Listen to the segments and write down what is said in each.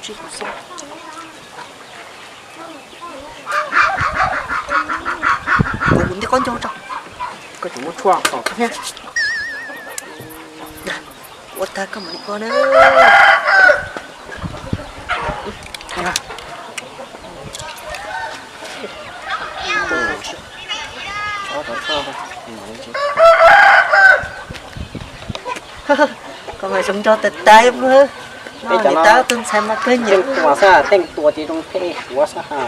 Kuv ntij qab ncauj tso, koj tseem muab tshuaj tom thiab. Ua tag koj mam li ua na. Koj mas zoo nraug tas tas, niam tab tus ntxhais mas kawg nyiam. Teej tua xwb, teej tua ces zoo phem suav xwb ha.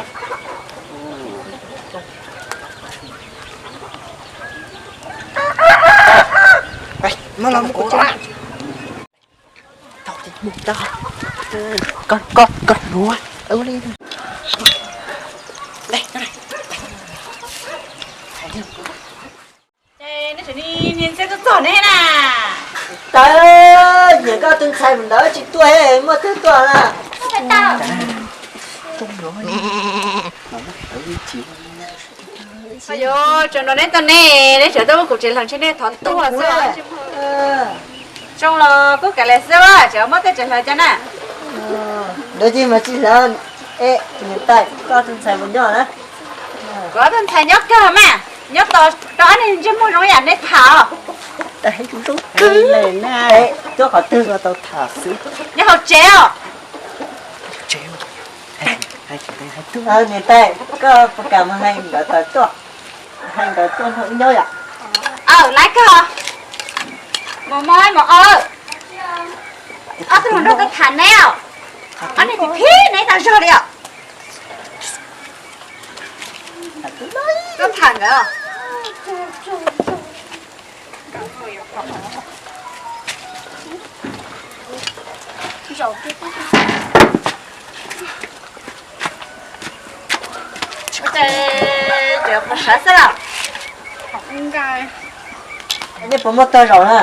Koj, koj, koj hluav li. Ces neb tseem niaj ntxhiab tuaj txog ne na. Tawb, nyiam koj tus ntxhais mus ntawd tsis tuaj, muaj twg tuaj na? Yuav tsaus nrog neb tau ne, neb tseem tuaj muab kuv tsev hlawv ntshe nej thov tuag xwb. Zoo los kuj kav liam xwb, tseem muab tej tsev hlawv cov na. Ntawd ces mas tsis hlawv. Es niam tais, koj tus ntxhais puas nyob na? Kuv ob tug ntxhais nyob kawg mas, nyob tos rau ob niag ntsej muag zoo yam nej tham os. Tab sis zoo kawg na, nyob qhov twg los tau tham xwb. Nyob hauv tsev os. Niam tais, koj puas kam mus hais nkawd tawm tuaj, hais nkawd tuaj nrog wb nyob yom? Aw, laiv kawg. Mus mog, mus os. Ob tug hluas nraug tuaj tham neb os. Ob niag phim phim neb tau zog li os. Tuaj tham nkawd. Ces puas sawv xwb los? Nej puas muaj tog zaum na?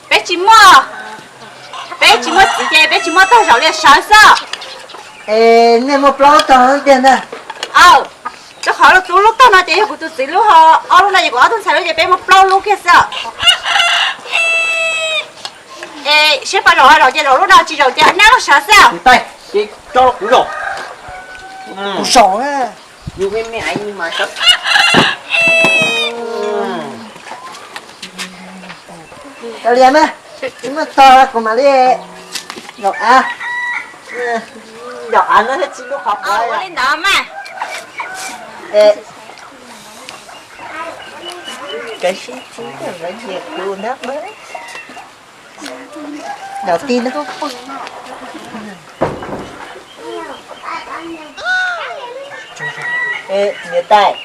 Peb tsis muaj, peb tsis muaj txiv ces peb tsis muaj tog zaum li, sawv xwb. Es nej muaj plaub tog tiag na? Aw, rau qhov tus lub tog no ces yog kuv tus txiv lub, ho ob lub no ces kuv ob tug ntxhais lub, ces peb muaj plaub lub kiag xwb. Es seb puas zaum, zaum ces zaum lub no, tsis zaum ces neb lub sawv xwb. Kuv zaum, kuv zaum. Kav liam mas, tsis muaj tog kuv mam li zaum av. Zaum av no thiaj tsis lub qhov qab. Ua li ntawd mas. Kav sib txiv koj lawv nyiam kuv ntag mas. Zaum tib na. Niam tais,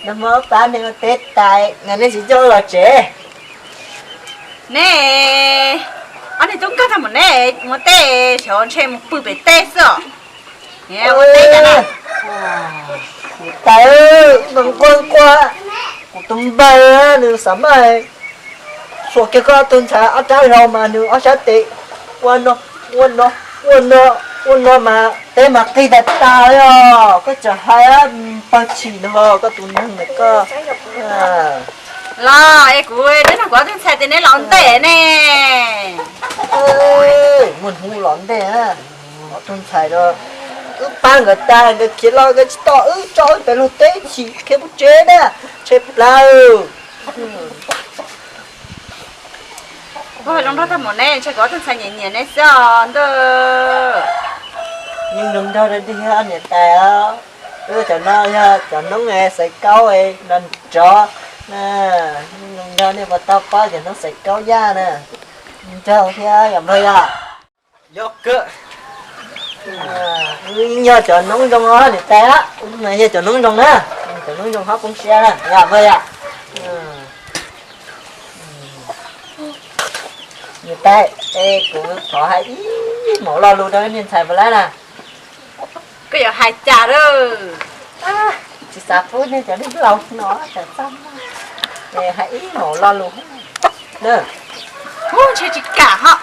nag hmo pab nej ua teb tas, neb tsis coj los tsev. Neb, ob niag tub nkag tag mus, neb ua teb xyov ntshe mus pw pem teb xwb os. Niam tais, nws nquag nquag, kuv tus npawg nws xav mas xuas kiag koj tus ntxhais ob rab laug mas nws ob sab tes ua no, ua no, ua no, ua no mas teb mas qig tas tas li os. Koj tseem hais pawg tshim no, koj tus neeg ntawm koj. Los es kuv twb nug kuv ob tug ntxhais tias neb los ntej ne. Muaj hnub los ntej, ob tug ntxhais wb pab nkawd tas nkawd khiav los nkawd tsis tos wb, tso wb pem lub teb tshim khiav pub tsev na, tshee plaws. Kuv zoo nraug tag mus ne, ntshe kuv ob tug ntxhais nyiam nyiam ne xwb os ntuj. Yeej zoo nraug tiag tiag niam tais os. Wb cov no yog cov noob xaiv kaub no nrov. Yeej zoo nraug, nej puas tau paub cov noob xaiv kaub yaj na? Nraug thiab yom npawg yom? Yog kawg. Wb yog cov noob zoo os niam tais, wb mas yog cov noob zoo na, cov noob zoo hab poob siab na yom npawg yom? Niam tais, es kuv thov hais ib maum lo lus rau niag ntxhais puas laib na? Koj yuav hais cas lawm? Tsis xav pub nej cov neeg laus no txaj muag, hais ib maum lo lus. Ntshe tsis kam ho.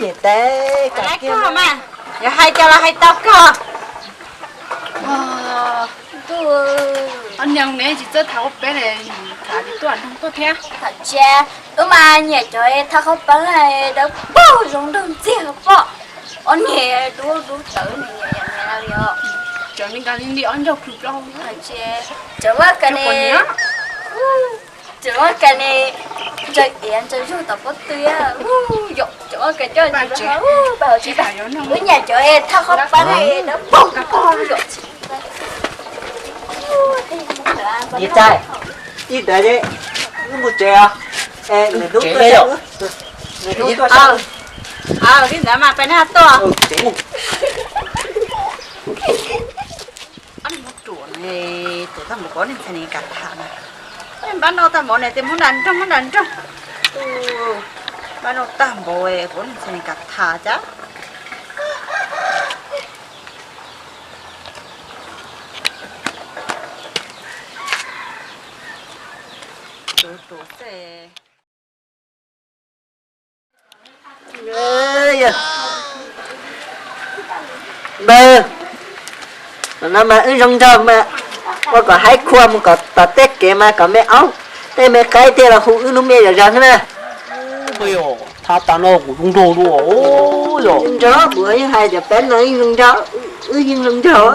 Niam tais, kam kiag mas, yog hais cas los hais tau kawg. Ntuj, ob niag ne tsis txawj thaj qhaub peeb li, tham tsis tuaj nrog tuaj thiab. Tham tsis, wb mas nyiam cov thaj qhaub peeb dawb paug zoo nraug ntxiag pom. Ob niag dub dub tawv ne, niam niam li os. Cov ne nka li li ob ncaug plhws plaub. Tseem muab ka ne, tseem muab ka ne, ntsaws iav ntsaws zug tom pob tw, yom, tseem muab ka coj ntsis pab hauv tsis tas. Lub nyam cov es thaj qhov pab na es dawb paug pog yom. Ib tag, ib tag, wb mus tsev os. Nws hnub tuaj, nws hnub tuaj. Li ntawd mas peb nag tuaj. Ob niag ruam ne, tuav tag npaum ko, nej ntxhais ne ka tham na. Npab noj tag npaum ne, tes muab nram nroog, muab nram nroog. Npab noj tag npaum, kuv nej ntxhais ne ka tham cas. Npawg, no mas wb zoo nraug mas, ua kom haib khua mus kom tom tej kev mas kom me aub tej me qaib thiaj los hu wb lub me zom zaws na. Thaum tas no kuv zoo nraug dua. Zoo nraug, kuv yeej hais tias peb no yeej zoo nraug, wb yeej zoo nraug.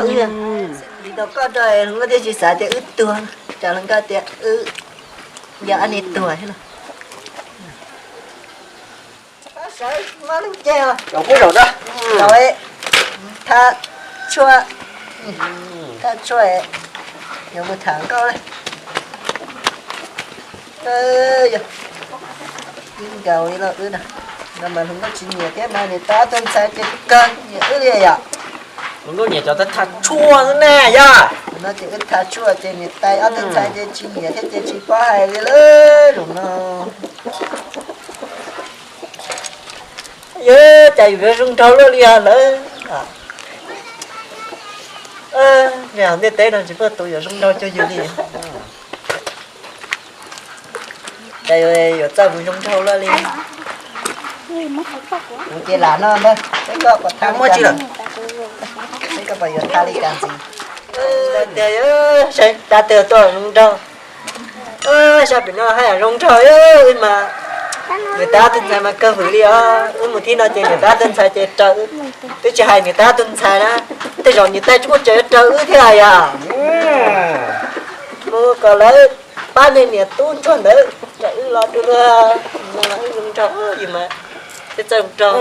Li tau koj rau hluas nkauj thiaj tsis xav tias wb tuag, cas hluas nkauj tias wb yog ob niag tuag thiab no. Sawv muab lub ceg, thaj tshuaj, thaj tshuaj, yuav mus tham nkauj. Ib nkaus li no wb no, no mas hluas nkauj tsis nyiam thiab mas niam tais ob tug ntxhais ces kawg nyiam wb li yom. Hluas nkauj nyiam cov thaj tshuaj xwb na yom. No ces wb thaj tshuaj ces niam tais ob tug ntxhais ces tsis nyiam thiab ces tsis paub hais li lawm zaum no. Yog cas yus yuav zoo nraug luaj li os lawm. Nyob ntiaj teb no tsis muaj tus yuav zoo nraug cuag yus li. Cas yuav txawj mus zoo nraug luaj li. Kuv ces lam no ntag, peb koj puas tha li cas, peb koj puas yuav tha li cas ntxiv. Tias, saib tab twg tuaj zoo nraug. Sab pem no haj yam zoo nraug mas. Niam tais ob tug ntxhais mas kawg vwm li os, wb mus thib no ces niam tais ob tug ntxhais ces raws wb. Twb tsis hais niam tais ob tug ntxhais na, tej zaum niam tais tsis muaj tsev yuav raws wb thiab yom. Mus kom lawv pab nej niam tub ntsuag ntawd raws wb los dua, wb zoo nraug yus mas thiaj txawj zoo nraug.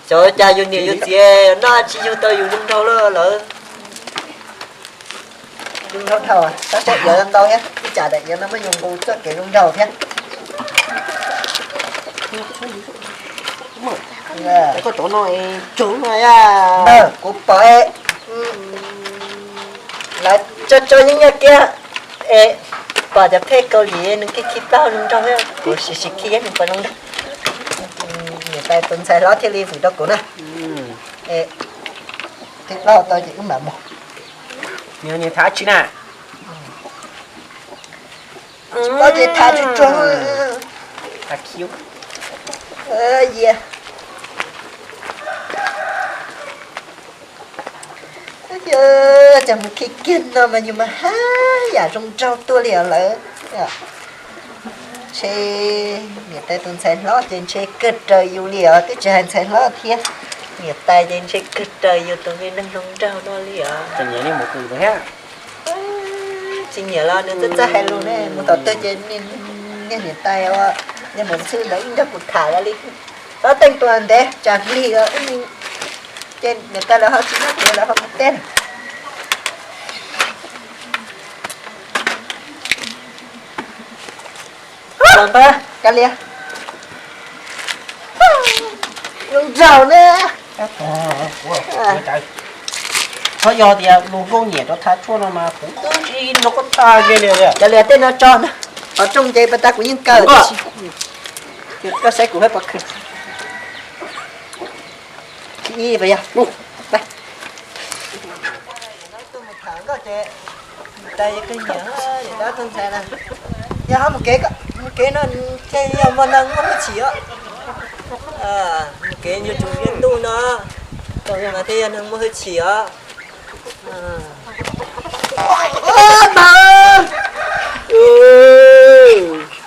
Xyov cas yus niam yus txiv noj tsis yug tau yus zoo nraug lawm. Zoo nraug dhau, tab sis yog ntau thiab, ib tsam daim iav no muab yus nqus txoj kev zoo nraug thiab. Koj cov no tsuag no, kuv pom lawv tso tso yeeb nyob kiag es pom cov phej Kaus Lim nws khi khi plaub zoo nraug, kuv sim sim khi nws puas zoo nraug. Niam tais tus ntxhais hlob thiaj li vwm rau kuv na. Khi plaub tau ces wb mam mus. Nws thav tsi na? Tsis paub ces thav tsuag tsuag. Cas mus khi kiag no mas yus mas haj yam zoo nraug tuaj li os lawm. Ntshe niam tais tus ntxhais hlob ces ntshe kawg raws yus li os, twb tsis hais ntxhais hlob thiab, niam tais ces ntshe kawg raws yus tus me neeg zoo nraug no li os. Tsis nyiam los nws txawj txawj hais lus ne, mus tom twg ces niag niam tais, niag maum ntxhw ntawd ib nrog kuv tham li. Tab teej tuaj ntev tsam hli os, ces niam tais lawv ho tsis nyob ces lawv ho mus teb. Los npawg Kav Lias, zoo nraug ne. Txhob yog tias luag nkauj nyiam cov thav tshuaj no mas kuv twb tsis nrog koj tham kiag li. Kav Lias, tej no tso na, qhov rooj ces pas tas kuv yeej kaw. Koj saib kuv hab pov khw. Ib pas yog, mus, pab. Yog ho mus kev, mus kev no thiaj yog muaj neeg muaj hwj chim os. Mus kev nyuag tsuas ntuj no mas thiaj yog neeg muaj hwj chim os.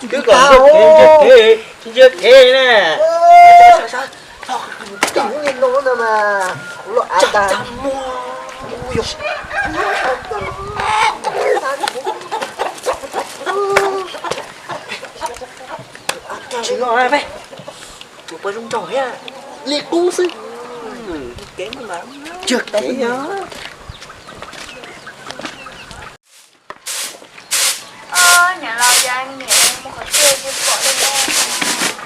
Kwv kom ntsia kev, ntsia kev, ntsia kev na. Tim lub niag no no mas loj av tas. Tsis loj, ua poj zoo nraug thiab. Li qub xwb. Kev mas tsawg kev yog. Niam laus, cas niam mus qhov twg tsis pom li ne?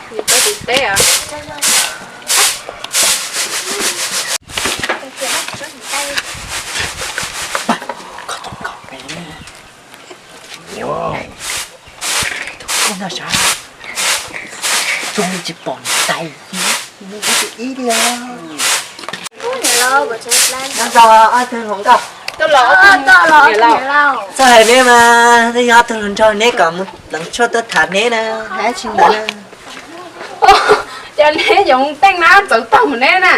Nws pab tim teb os. Koj noj sav, zoo li tsis pom niam tais, ib li os. Nyob zoo ob tug hluas nkauj. Txawj hais neb mas, neb yog ob tug hluas nraug, neb kom mus pleev tshuaj tuaj tham neb na, hais tsis ntawd na. Cas neb yuav mus teej nab txawv tag mus neb na?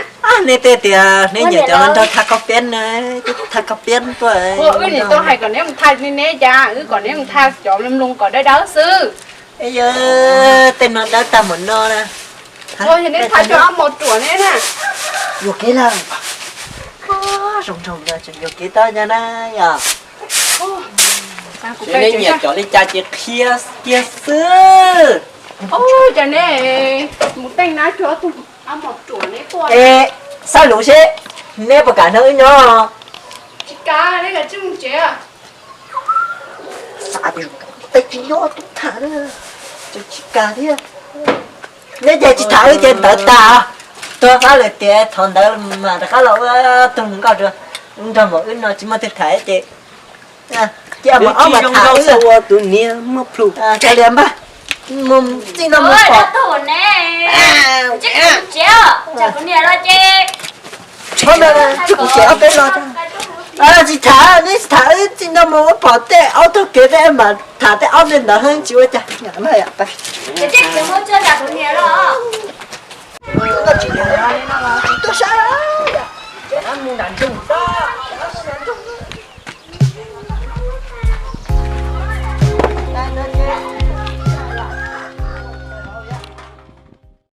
Neb tej tias neb nyiam cov hluas nraug thaj koj piab na, thaj koj piab tuaj. Wb nim tau hais kom neb mus thaj neb cas, wb kom neb mus thaj cov mloog kom dawb dawb xwb. Yog tej no dawb tag mus no na. Neb thaj cov ob mos ruam neb na. Yuam kev lawm. Zoo nraug ntawd tseem yuam kev tau nyob na yom. Neb nyiam cov li cas ces qhia kiag xwb. Cas neb mus teej nab cuag ob tug ob mos ruam neb tuaj. Es xav lus seb neb puas kam nrog wb nyob? Tsis kam, neb kav tsij mus tsev. Xav tias tej tsis nyob tub tham na, tseem tsis kam thiab. Neb ces tsis tham wb ces ntawd tas. Tuag qab lawm tias thaum ntawd mas rov qab los ua tug hluas nkauj dua, nrog mas wb no tsis muaj twg tham ces cia mas ob mas tham wb ua tus niam muab plhu. Kav liam npaj, mus txij no mus pom. Tsis kuv ces ob peb no. Tsis tham, neb tsis tham wb txij no mus ua pom tej aub taug kev tej mas tham tej aub tej ntawd heev tsis ua cas. Tuaj sab.